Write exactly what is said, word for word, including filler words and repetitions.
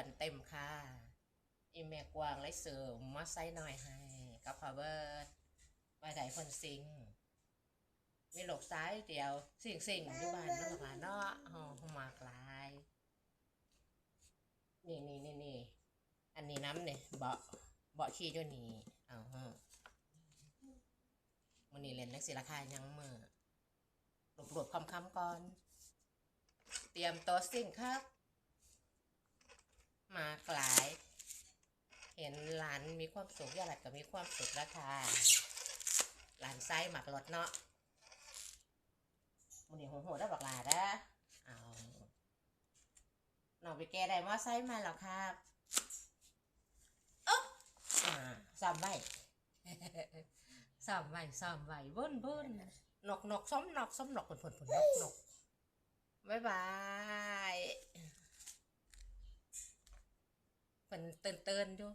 กันเต็มค่ะ อีแม่กวางเลยซื้อมอไซค์น้อยให้กับพ่อเบิร์ด ไว้ได้เพิ่นซิ่ง มีลูกชายเดียว ซิ่งๆอยู่บ้านเนาะค่ะเนาะ เฮาเฮามักหลาย นี่นี่นี่นี่ อันนี้นำนี่ เบาะ เบาะขี่อยู่นี่ เอาเฮา มื้อนี้เล่นจั่งซี้ล่ะค่ะ ยังมื้อ รวบๆค่ำๆก่อน เตรียมตัวซิ่งครับ มักหลาย เห็นหลานมีความสุข ย่าหลาดก็มีความสุขแล้วค่ะ หลานชายมักรถเนาะ มื้อนี้โหดๆเด้อบักหลาเด้อ เอา น้องไปแกได้มอไซค์มาแล้วครับ อ๊ะ อ่า ซ่อมไว้ ซ่อมไว้ ซ่อมไว้ เบิ่นๆ นก นก ส้มนก ส้มนก เพิ่นๆๆ นก นก บ๊ายบาย เพิ่นเตือนๆอยู่